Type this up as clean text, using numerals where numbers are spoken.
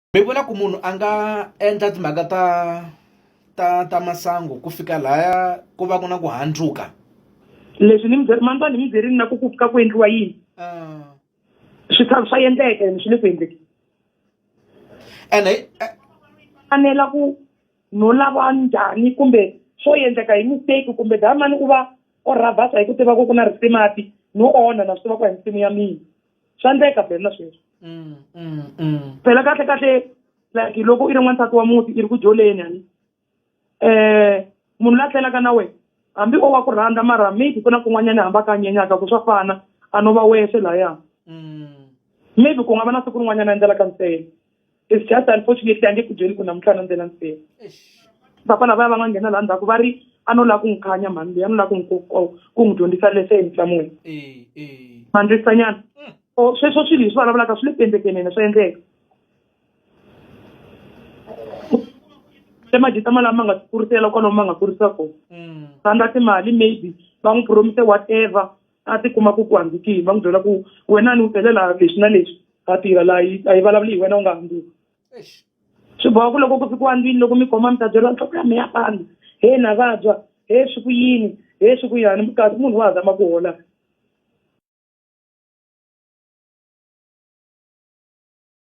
Mi vula ku munhu a nga endla timhaka ta ta ta masangu ku fika laya ku va ku na ku handzuka? Leswi ni mi byeri mandza ni mi byerini na ku ku fika ku endliwa yini? Swi tlhela swa endleka ene swi le ku endlekeni. Ene fanela ku no lava njhani kumbe swo endleka hi mistake kumbe damani u va o rhavasa hi ku tiva ku ku na risimati no onha na swi tiva ku a hi nsimu ya mina. Swa endleka phela na sweswo. Phela kahle kahle like loko i ri n'wansati wa muti i ri ku joleni hani munhu la tlelaka na wena hambi o wa ku rhandza mara maybe ku na kun'wanyana hamba ka nyenyaka ku swa fana a no va wexe laya. Maybe ku nga va na siku rin'wanyana a endlelaka nsele. It's just unfortunately a nge ku byeli ku namuntlha na ndlela nsele. Papa lavaya va nga nghena laha ndzhaku va ri a no lava ku n'wi khanya mhani loyi a no lava ku n'wi ku n'wi dyondzisa leseni nhlamulo. Ma ni twisisa nyana? So sweswo swilo hi swi vulavulaka swi le ku endlekeni ene swa endleka. Se majita malama ma nga kurisela kwalomu ma nga kurisa kona. Rhandza timali maybe va n'wi promise whatever a ti kuma ku ku handzukile va n'wi byela ku wena ni u tele laha leswi na leswi ha tirha laha a yi vulavuli hi wena u nga handzuka. Swi boha ku loko ku fikiwa ndlwini loko mi khoma mi ta byeriwa nhloko ya mina ya pandza he na vabya he swi ku yini he swi ku yani kasi munhu wa ha zama ku hola.